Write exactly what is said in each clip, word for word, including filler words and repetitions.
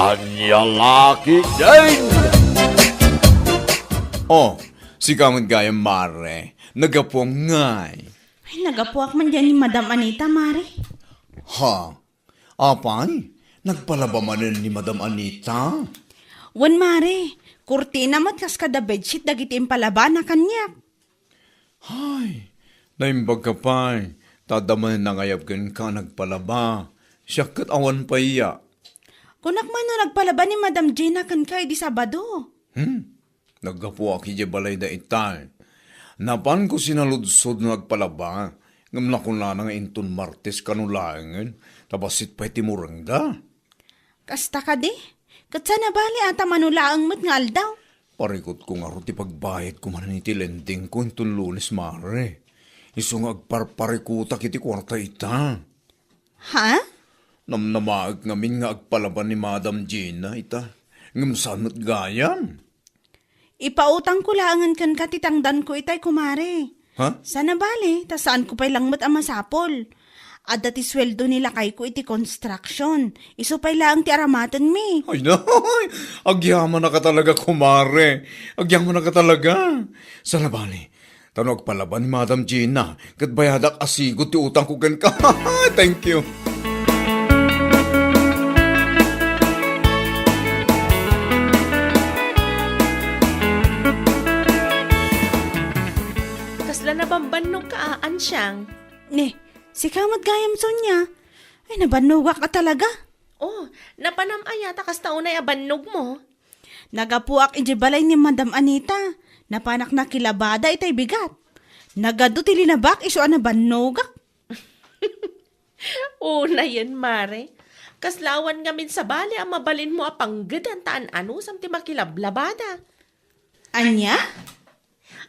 Ania la ketdin? Oh, sika met gayam, mare. Nagapuam ngay. Ay, nagapuak man diay ni Madam Anita, mare. Ha? Apay? Nagpalaba manen ni Madam Anita? Wen, mare. Kurtina met kas kada bedsheet dagiti impalabana kaniak. Hay, naimbagka pay, ta adda manen nangayab kenka a nagpalaba. Siak ket awan pay ya. Kunak man no nagpalaba ni Madam Gina kenka idi Sabado. Hmm, naggapuak idiay balayda itay. Napanko sinaludsod no nagpalaba, ngem nakunana nga inton Martes kano laengen, ta bassit pay ti murengda. Kasta kadi? Ket saan a bali a ta mano laeng met nga aldaw? Parikutko ngarud ti pagbayadko manen iti lendingko inton Lunes, mare. Isu nga agparparikutak iti kuarta ita. Ha? Namnamaek ngamin nga agpalaba ni Madam Gina ita. Ngem saan met gayam? Ipautangko laengen kenka ti tangdanko itay, kumare. Ha? Saan a bali, ta saanko pay lang met a masapul. Adda ti sueldo ni lakayko iti construction. Isu pay laeng ti aramatenmi. Ay, nay! Agyamanaka talaga, kumare. Agyamanaka talaga. Saan a bali, ta no agpalaba ni Madam Gina, ket bayadak a sigud ti utangko kenka. Thank you. Kasla nabambannogka a, Ansiang? Ne, sika met gayam, Sonia. Ay, nabannogak a talaga. Oh, napanam aya ta kasta unay a bannogmo? Nagapuak idiay balay ni Madam Anita. Napanak nakilabada itay bigat. Nagadu ti linabak isu a nabannogak. Unayen, mare. Kasla awan ngamin sabali a mabalinmo a panggedan ta an-anusam ti makilablabada. Ania?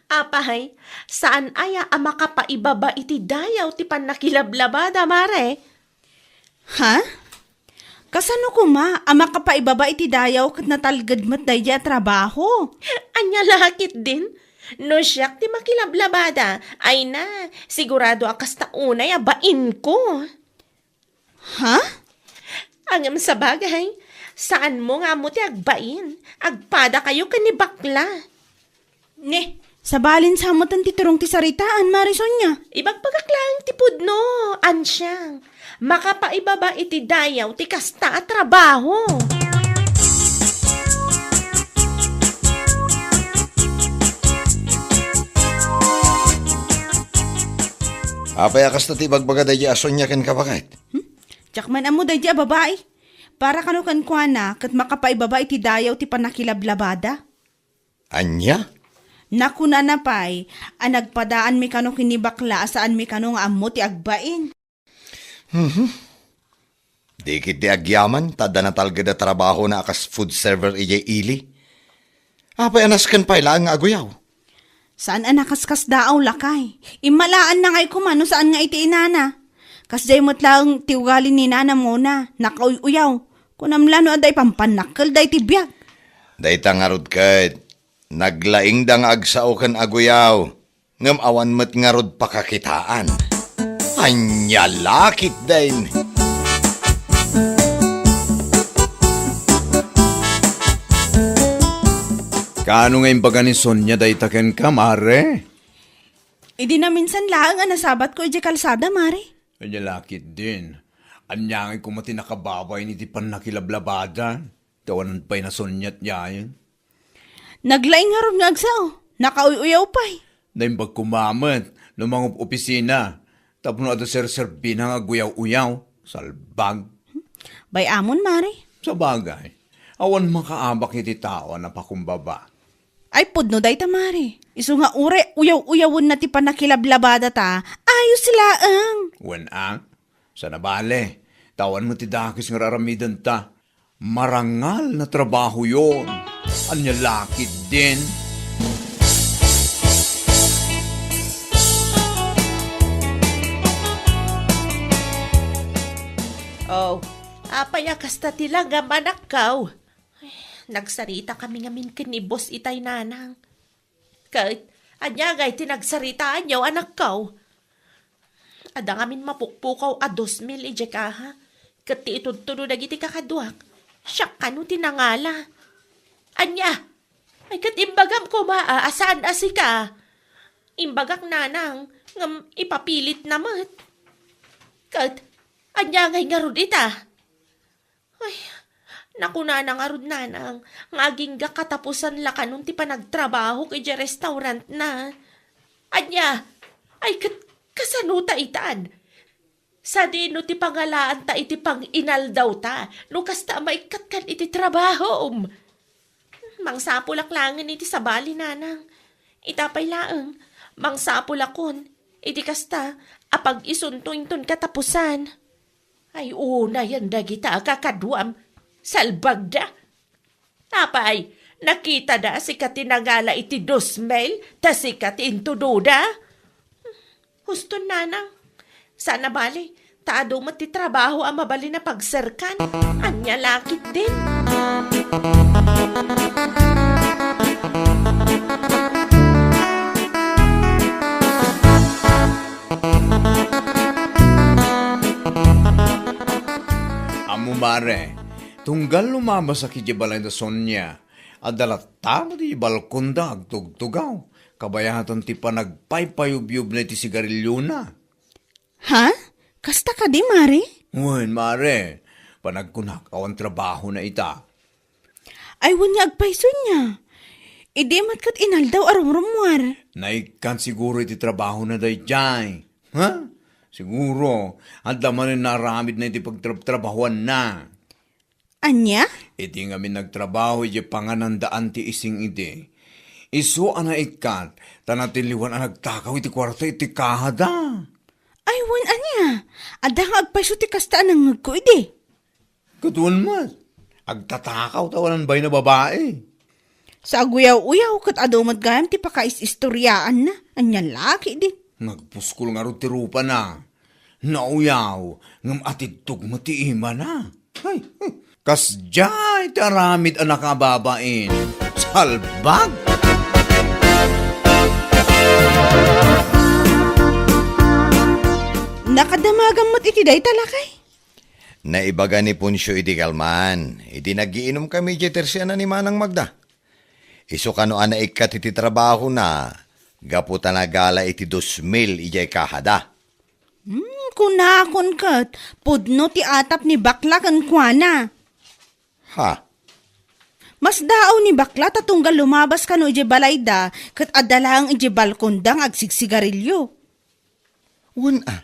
Apay, saan aya a makapaibaba iti dayaw ti pannakilablabada, mare? Ha? Kasano koma a makapaibaba iti dayaw ket natalged met daydi a trabaho? Ania la ketdin? No siak ti makilablabada, ay na, sigurado a kasta unay a bainko. Ha? Ngem sabagay, saanmo nga ammo ti agbain. Agpadakayo ken ni bakla. Ne, sabalin sa metten ti turong ti saritaan, Mare Sonia. Ibagbagak laeng ti pudno, Ansiang. Makapaibaba iti dayaw ti kasta a trabaho. Apay a kasta ti ibagbaga daydi a Sonia kenka, baket? Hmm? Diak man ammo daydi a babai. Para kano kenkuana ket makapaibaba iti dayaw ti pannakilablabada. Ania? Nakunana pay a nagpadaanmi kano ken ni bakla a saanmi kano nga ammo ti agbain. Mhm. Di ketdi agyaman ta adda natalged a trabahona a kas food server idiay ili. Apay a nasken pay laeng nga aguyaw? Saan a nakaskasdaaw, lakay. Immalaanna ngay koma no saan nga iti inana. Kasdiay met laeng ti ugali ni nanam nguna, nakauy-uyaw. Kunam la no adda ipampannakkel daydi biag. Dayta ngarud ket, naglaingda nga agsao ken aguyaw, ngem awan met ngarud pakakitaan. Ania la ketdin? Kaano nga imbaga ni Sonia dayta kenka, Mare? Idi naminsan laeng a nasabatko idiay kalsada, Mare. Ania la ketdin? Ania ngay koma ti nakababay iti pannakilablabada? Ti awanan pay nasuniat yayen. Naglaing ngarud nga agsao, nakauy-uyaw pay. Naimbag koma met no mangup-opisina tapno adda serserbina nga aguyaw-uyaw. Salbag. Bay-amon, Mare. Sabagay, awan makaabak iti tao a napakumbaba. Ay, pudno dayta, Mare. Isu nga uray uyaw-uyawenna ti pannakilablabada ta, ayos laeng. Wen a, saan a bale, ta awan met ti dakes nga ar-aramidenta. Marangal na trabaho yon. Ania la ketdin? Oh, apay a kasta ti langam, anakko? Ay, nagsarita kami ngamin ken ni Boss itay, Nanang. Ket, ania ngay ti nagsaritaanyo, anakko? Adda ngamin mapukpukaw a dos mil idiay kaha, ket ti itudtudo dagiti kakaduak, Siak kano ti nangala. Ania? Ay, ket imbagam koma a, a saan a sika. Imbagak, nanang, ngem ipapilitna met. Ket, ania ngay ngarud ita? Ay, nakunana ngarud, nanang, nga agingga katapusan la kanon ti panagtrabahok idiay restaurantna. Ania? Ay, ket, kasano ta itan? Sadino ti pangalaanta iti panginaldawta no kasta a maikkat kan iti trabahom? Mangsapulak laengen iti sabali, nanang. Ita pay laeng, mangsapulakon iti kasta a pag-isunto inton katapusan. Ay, unayen dagita a kakaduam, salbagda. Apay, nakitada a sika ti nangala iti dos mil, ta sika ti intudoda? Huston, nanang. Saan a bali, ta adu met ti trabaho a mabalin a pagserkan. Ania la ketdin? Ammo, mare, tunggal lumabasak idiay balay da Sonia, adda latta met idiay balkonda agtugtugaw, kabayatan ti panagpaypayubyubna iti sigariliona. Ha? Kasta kadi, mare? Wen, mare. Panagkunak, awan trabahona ita. Ay, wen nga agpayso nia. Idi met ket inaldaw a rumrummuar. Naikkan siguro iti trabahona daydiay. Ha? Siguro, adda manen naaramidna iti pagtrabtrabahuanna. Ania? Iti ngamin nagtrabaho idiay panganandaan ti ising idi, isu a naikkat, ta natilliwan a nagtakaw iti kuarta iti kahada. Ay, wen ania? Adda nga agpayso ti kasta a nangngegko idi. Ket wen met, agtatakaw ta awanan bain a babai. Sa aguyaw-uyaw, ket adu met gayam ti pakais-istoriaanna. Ania la ketdin? Nagpuskol ngarud ti rupana. Nauyaw, ngem atidtog met ti imana. Ay, kasdiay ti aramid a nakababain. Salbag! Nakadamagam met iti dayta, lakay? Naibaga ni Poncio iti kalman, idi nagiinumkami idiay tersiana ni Manang Magda. Isu kano a naikkat iti trabahona, gapu ta nagala iti dos mil idiay kahada. Hmm, kunakon ket, pudno ti atap ni bakla kenkuana. Ha? Masdaaw ni bakla ta tunggal lumabas kano idiay balayda ket adda laeng idiay balkonda nga agsigsigarilio. Wen a,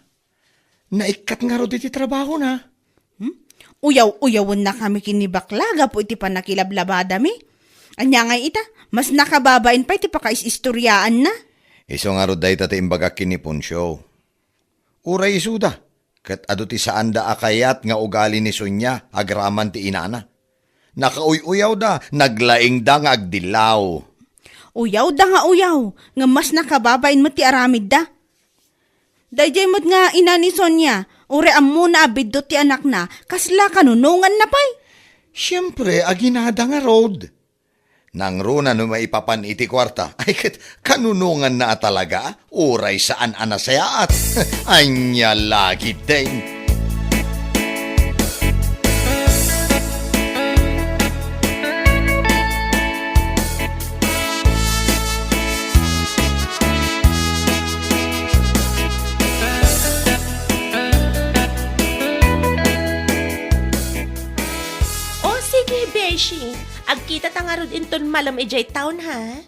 naikkat ngarud iti trabahona. Hmm? Uyaw-uyawennakami ken ni bakla gapu iti pannakilablabadami. Ania ngay ita, mas nakababain pay ti pakais-istoriaanna. Isu ngarud dayta ti imbagak ken ni Poncio. Uray isuda, ket adu ti saanda a kayat nga ugali ni Sonia agraman ti inana. Nakauy-uyawda, naglaingda nga agdillaw. Uyawda nga uyaw, ngem mas nakababain met ti aramidda. Daydiay met nga ina ni Sonia, uray ammona a biddut ti anakna, kasla kanunonganna pay? Siempre, aginada ngarud. Nangruna no maipapan iti kuarta. Ay, ket kanunonganna a talaga, uray saan a nasayaat. Ania la ketdin. O, sige, beshi. Agkitata ngarud inton malem idiay town, ha?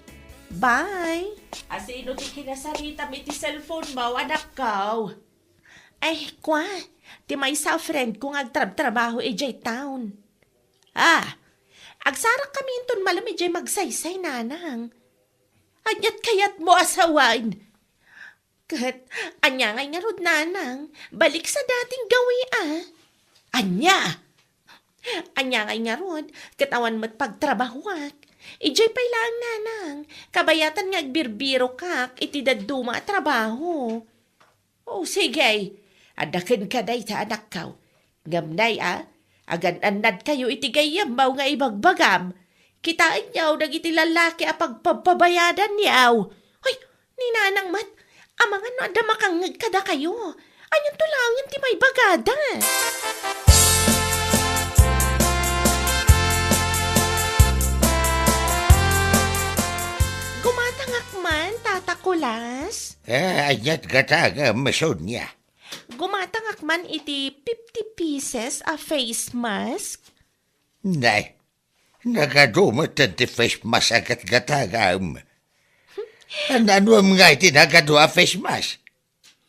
Bye. Asino ti kinasaritam iti cellphone mo, anakko? Ay, kua, ti maysa a friend ko nga agtrabtrabaho idiay town. Ah, agsarakkami inton malem idiay Magsaysay, nanang. Ania't kayatmo a sawen? Ket ania ngay ngarud, nanang? Balik sa dating gawi, a. Ania? Ania ngay ngarud? Ket awan met pagtrabahoak. Idiay pay laeng, nanang. Kabayatan nga agbirbirokak iti dadduma a trabaho. O, sige. Adda kenka dayta, anakko. Ngem nay a, agan-annadkayo iti gayyemmo nga ibagbagam. Kitaenyo dagiti lallaki a pagpagpabayadanyo. Ay, ni nanang met, amangan no adda makangngeg kadakayo. Anianto laengen ti maibagada? Ania't gatangem, Sonia? Gumatangak man iti fifty pieces a face mask. Nay, nagadu metten ti face mask a gatgatangam. Naanuem nga iti nagadu a face mask?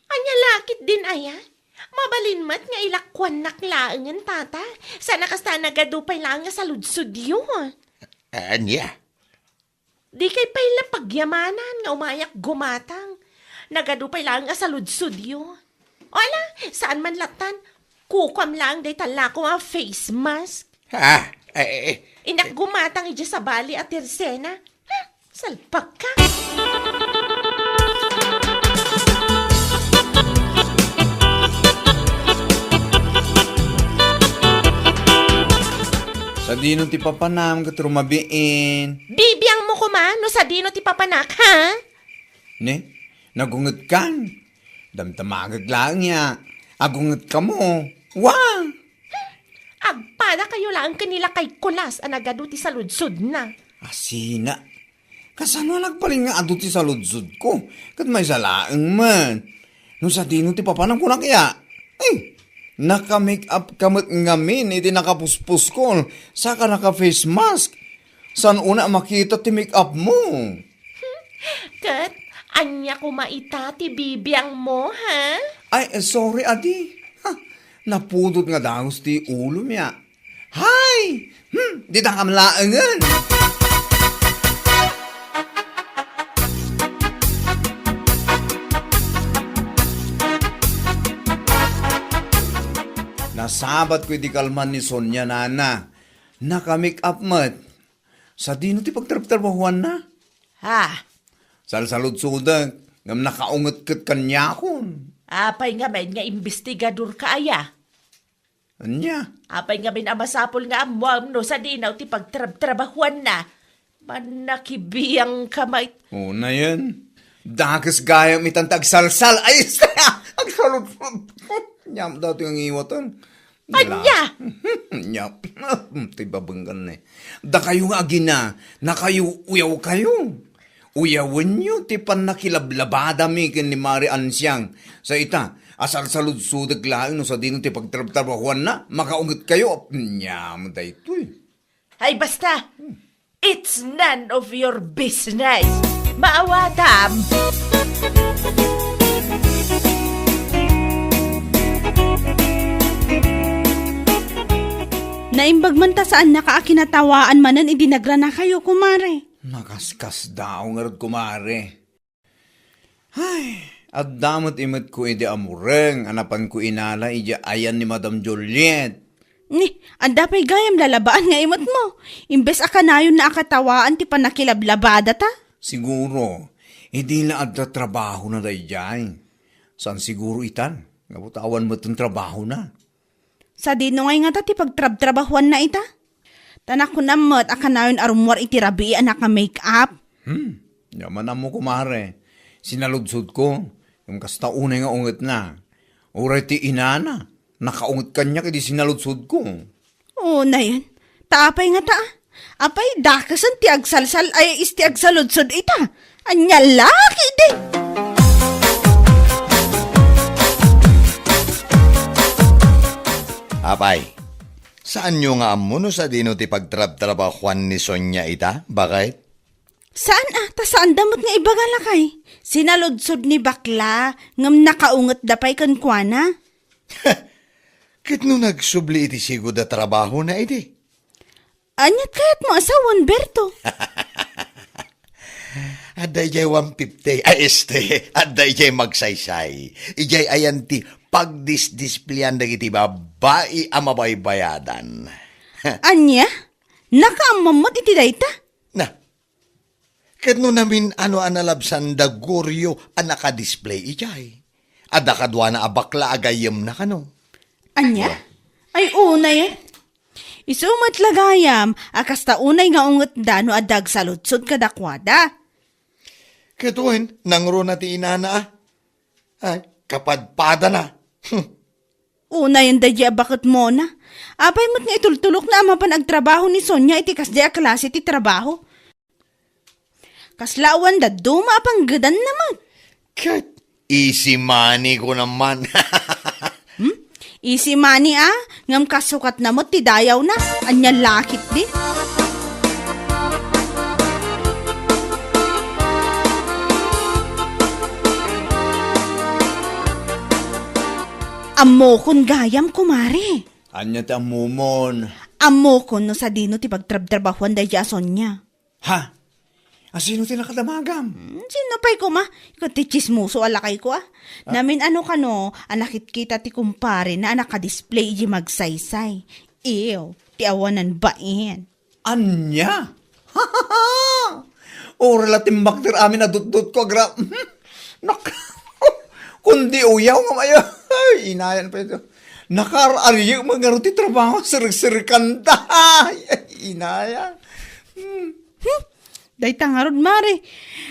Ania la ketdin aya? Mabalin met nga ilakuannak laengen, tata. Saan a kasta, nagadu pay laeng a saludsodyo. Ania? Dikay pay la pagyamanan nga umayak gumatang. Nagadu pay laeng a saludsodyo. O ala, saan man lattan, kukuam laeng dayta lakom a face mask. Ha? Eh, eh, eh. Innak gumatang idiay sabali a tersena. Ha? Salpagka. Sadino ti papanam ket rumabiin? Bibiangmo koma no sadino ti papanak, ha? Ne? Nagungetkan? Damdamagek laeng ya. Agungetkamo. Wa! Agpadakayo laeng ken ni lakay Kulas a nagadu ti saludsodna. Asina. Kasano a nagbalin nga adu ti saludsodko? Ket maysa laeng met. No sadino ti papanam, kunak ya. Eh, naka-make-up ka met ngamin iti nakapuspuskol, saka naka-face mask. Saan unay a makita ti make-up mo? Ket ania koma ita ti bibiangmo, ha? Ay, eh, sorry, adi. Ha, napudot nga dagus ti ulom ya. Hay! Hmm, di dakam laengen. Nasabatko iti kalman ni Sonia, nana. Naka-make-up met. Sadino ti pagtrabtrabahuanna? Ha? Salsaludsodek, ngem nakaunget ket kaniakon. Apay ngamin nga imbestigadorka aya? Ania? Apay ngamin a masapul nga ammuam no sadino ti pagtrabtrabahuanna? Mannakibiangka met. Unayen. Dakes gayam itan ti agsalsal. Ay, agsaludsod. Ania met daytoy nga ngiwaten. Ania? Ania? Ti babenggan ne. Dakayo nga agina, nakayo-uyawkayo. Uyawenyo ti pannakilablabadami ken ni Mari Ansiang. Sa ita, asalsaludsodek laeng no sadino ti pagtrabtrabahuanna, makaungetkayo. Ania met daytoy? Ay, basta! It's none of your business! Maawatam! Naimbag man ta saannaka a kinatawaan manen idi nagranakayo, kumare. Nakaskasdaaw ngarud, kumare. Ay, adda met imetko idi amureng a napanko inala idiay ayan ni Madam Juliet. Ni, adda pay gayam lalabaan nga imetmo. Imbes a kanayonna a katawaan ti pannakilablabadata. Siguro, idi la adda trabahona daydiay. Saan siguro itan, nga butawan met ti trabahona. Sadino ngay ngata ti pagtrabtrabahuanna ita? Ta nakunam met a kanayon a rummuar iti rabii a naka-make-up. Hmm, diak man ammo, kumare. Sinaludsodko, ngem kasta unay nga ungetna. Uray ti inana, nakaunget kaniak idi sinaludsodko. Unayen, ta apay ngata? Apay, dakesen ti agsalsal ay is ti agsaludsod ita. Ania la ketdi? Apay, saanyo nga ammo no sadino ti pagtrabtrabahuan ni Sonia ita, baket? Saan a, ta saanda met nga ibaga, lakay. Sinaludsod ni bakla, ngem nakaungetda pay kenkuana. Ket no nagsubli iti sigud a trabahona idi? Ania't kayatmo a sawen, Berto? Adda idiay one fifty, ay, este, adda idiay magsaysay. Idiay ayan ti pagdisdispleyan dagiti babbai a mabaybayadan. Ania? Nakaammom met iti dayta? Na, ket no namin-ano a nalabsanda, Gorio, a nakadisplay idiay. Adda kaduana a bakla a gayyemna kano. Ania? Ay, unayen. Isu met la gayam a kasta unay nga ungetda no adda agsaludsod kadakuada. Ket wen, nangruna ti inana, a? Ay, kapadpadana. Hmm. Unayen daydiay a baketmona. Apay met nga itultulokna a mapan agtrabaho ni Sonia iti kasdiay a klase ti trabaho? Kasla awan dadduma a panggedanna met. Ket, Easy money ko naman. Hmm? Easy money, ah? Ngem kasukatna met ti dayawna. Ania la ketdi? Ammokon gayam, kumare. Ania ti ammomon? Ammokon no sadino ti pagtrabtrabahuan daydi a Sonia. Ha? Asino ti nakadamagam? Hmm, sino pay koma? Ket ti tsismoso a lakayko, ah. Ah. Namin-ano kano a nakitkita ti kumparena a nakadisplay iti magsaysay. Ew, ti awanan bain. Ania? Uray la timmakder amin a dutdotko, agra-, nak-, kundi uyaw nga maya-, ay, inayan pay ito. Nakaar-ariyek met ngarud ti trabaho, sirikserikanta. Ay, inayan. Hmm. Hmm. Dayta ngarud, mare.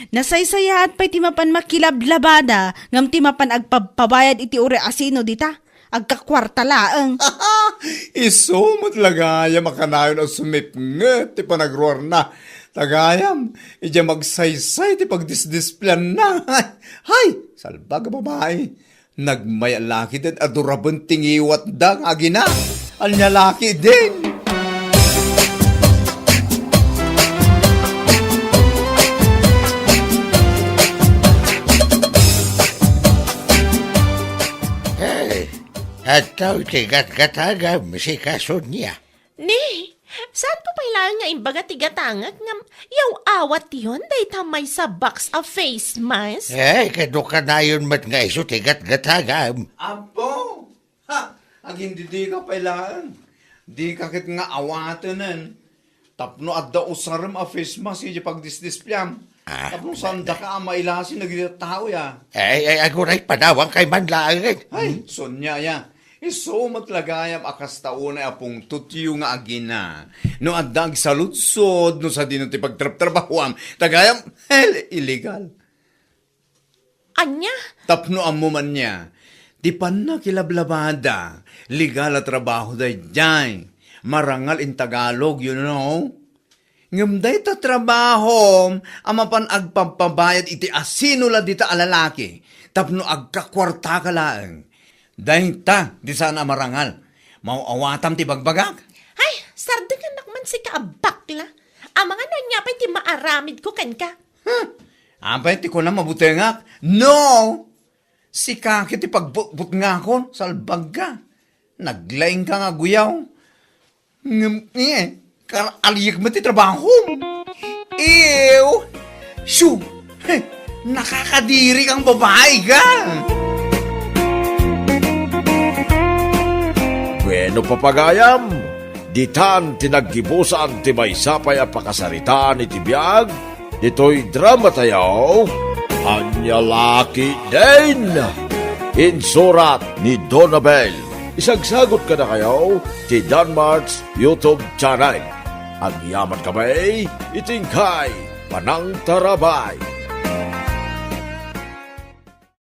Nasaysayaat pay ti mapan makilablabada, ngem ti mapan agpabpabayad iti uray asino dita, agkakuarta laeng. Isu met la gayam a kanayon a sumipnget ti panagruarna. Ta gayam, idiay magsaysay ti pagdisdispleanna. Hay, salbag a babai. Nagmay-, lakiden a duraben ti ngiwatda nga agina. Ania lakiden? Hey, adtoy ti gatgatagam, sika Sonia. Ni, saanko pay laeng nga imbaga ti gatangek ngem yaw-awatyon dayta maysa box a face mask? Eh, kano kanayon met nga isu ti gatgatagam? Apo! Ha! Agindidika pay laeng. Dika ket nga awatenen. Tapno adda usarem a face mask iti pagdisdispleam. Ah, tapno saandaka a mailasi dagiti tao, ya. Ay, ay, aguray, panawankayo man laeng. Ay, hmm? Sonia, ya. Isu met la gayam a kasta unay a pungtotyo nga agina. No adda agsaludsod, no sadino ti pagtrabtrabahuam, ta gayam, hell, illegal. Ania? Tapno ammo man nia, ti pannakilablabada, legal a trabaho daydiay. Marangal in Tagalog, you know? Ngem dayta trabahom a mapan agpabpabayad iti asino la dita a lalaki tapno agkakuartaka laeng. Dayta ti saan a marangal. Maaw-awatam ti bagbagak? Ay, sardengannak man sika a bakla. Amangan no ania pay ti maaramidko kenka. Huh? Apay ti kunam a butengak? No! Sika ket ti pagbutbutngakon, salbagka. Naglaingka nga aguyaw. Ngem, eh, kar-, aliek met ti trabahom. Ew! Shoo! Heh, nakakadiri kang babai ka! Bueno, papagayam, ditan ti naggibusan ti maysa pay a pakasaritaan iti biag, ditoy drama tayo, Ania Lakiden! Insurat ni Donabel. Isagsagot kadakayo ti Danmart's YouTube channel. Agyaman kami iti inkay panangtarabay.